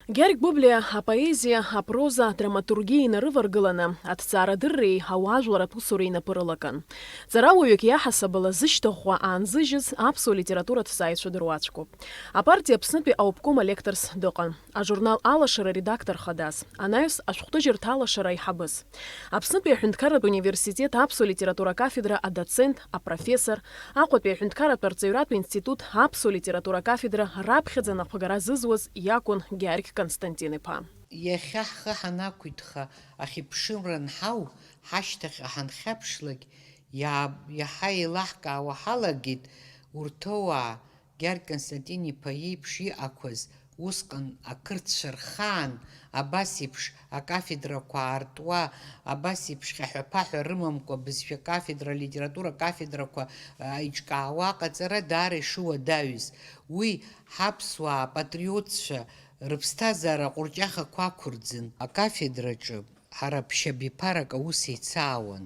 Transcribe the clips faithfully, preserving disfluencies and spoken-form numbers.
Гьаргь Гәыблиа апоезиа, апроза, адраматургиа инарываргыланы, аҭҵаарадырреи ауаажәларратә усуреи инапы рылакын. Ҵарауаҩык иаҳасабала зышьҭыхәхәа аанзыжьыз аԥсуа литературатә ҭҵааҩцәа дыруаӡәкуп. Апартиа Аԥснытәи аобком алекторс дыҟан. Ажурнал Алашара редактор хадас, анаҩс ашәҟәҭыжьырҭа Алашара аиҳабыс. Аԥснытәи аҳәынҭқарратә университет аԥсуа литература акафедра адоцент, апрофессор, Аҟәатәи аҳәынҭқарратә арҵаҩратә институт аԥсуа литература акафедра раԥхьаӡа анапхгара зызуаз иакәын Гьаргь Константин-иԥа. Иахьа ҳхы ҳанақәиҭха, ахьыԥшымра анҳау, ҳашьҭахьҟа ҳанхьаԥшлак, иаа-, иаҳа еилаҳкаауа ҳалагеит урҭ ауаа, Гьаргь Константин-иԥа иеиԥш иҟақәаз, усҟан ақырҭцәа рхаан абас еиԥш акафедрақәа аартуа, абас еиԥш ҟьаҳәа-ԥаҳәа рымамкәа бызшәа кафедра, литература кафедрақәа, а, иҿкаауа аҟаҵара даара ишыуадаҩыз. Уи ҳаԥсуаа патриотцәа рыԥсҭазаара аҟәырҷахақәа ақәырӡын. Акафедраҿы ҳара ԥшьабиԥарак аус еицаауан,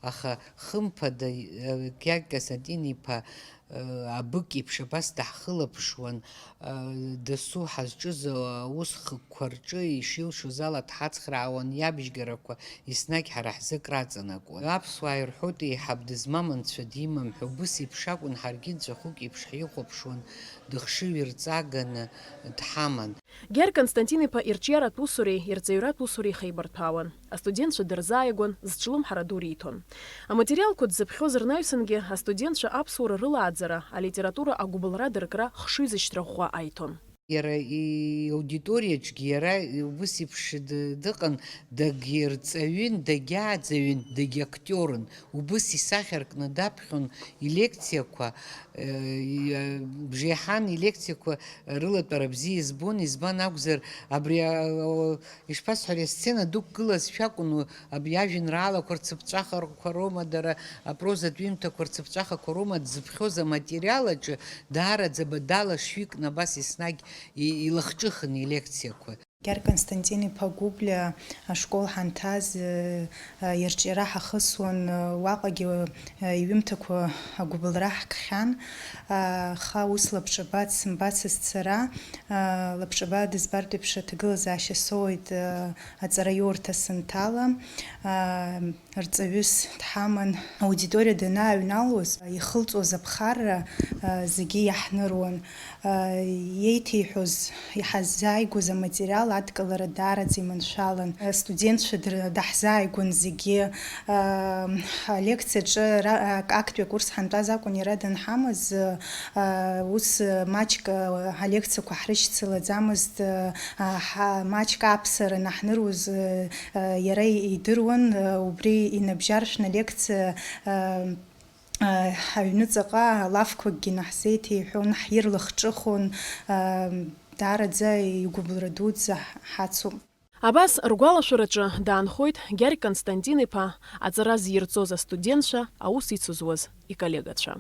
аха хымԥада, э, Гьаргь Константин-иԥа, э, абык еиԥш абас даҳхылаԥшуан, э, дасу ҳазҿыз аус хкқәа рҿы ишилшоз ала дҳацхраауан, иабжьгарақәа еснагь ҳара ҳзы краҵанакуан. Аԥсуаа ирҳәоит, еиҳаб дызмам анцәа димам ҳәа, убыс еиԥш акәын, ҳаргьы нцәахәык еиԥш ҳихәаԥшуан, дыхшыҩ ирҵаганы дҳаман. Гьаргь Константин-иԥа ирҿиаратә усуреи ирҵаҩратә усуреи хеибарҭәаауан, астудентцәа дырзааигәан, зҿлымҳара ду риҭон. Аматериалқәа дзыԥхьоз рнаҩсангьы астудентцәа аԥсуара рылааӡара, алитература агәыбылра дыркра хшыҩзышьҭра ӷәӷәа аиҭон. Иара иаудиториаҿгьы иара убыс еиԥш д-, дыҟан, дагьырҵаҩын, дагьааӡаҩын, дагьактиорын. Убыс исахьаркны даԥхьон илекциақәа, э, и-, э, бжеиҳан илекциақәа рылатәара бзиа избон, избан акәзар, абри, а, о, ишԥасҳәари, асцена дықәгылазшәа акәын, у-, абри ажәеинраалақәа рцыԥҵәахақәа роума, дара апрозатә ҩымҭақәа рцыԥҵәахақәа роума дзыԥхьоз аматериал аҿы даараӡа бадала шәҩыкны абас еснагь и-, илахҿыхын илекциақәа. Гьаргь Константин-иԥа Гәыблиа ашкол ҳанҭаз, э, э, ирҿиара ҳахысуан, э, уаҟагьы, э, иҩымҭақәа агәыбылра ҳкхьан, э, аха ус лабҿаба дсымбацызт сара, э, лабҿаба дызбартә еиԥш аҭагылазаашьа соуеит, э, аҵараиурҭа сынҭала, э, Рҵаҩыс дҳаман, аудиториа данааҩналоз, ихылҵуаз аԥхарра, а, зегьы иаҳныруан. А, иеиҭеиҳәоз, иҳаззааигәаз аматериал адкылара даараӡа иманшәалан. Астудентцәа др-, даҳзааигәан зегьы. А, алекциаҿы ра-, ак-, актәи акурс ҳантәаз акәын иара данҳамаз, а, ус маҷк, а, алекциақәа ҳрышьцылаӡамызт, а, ҳа-, маҷк аԥсара наҳныруаз, а, Иара идыруан, убри инабжьаршәны алекциа, аҩныҵаҟа алафқәакгьы наҳзеиҭеиҳәон, ҳирлахҿыхон, даараӡа игәыбылра дуӡӡа ҳацуп. Абас ргәалашәараҿы даанхоит Гьаргь Константин-иԥа аҵара зирҵоз астудентцәа, аус ицызуаз иколлегацәа.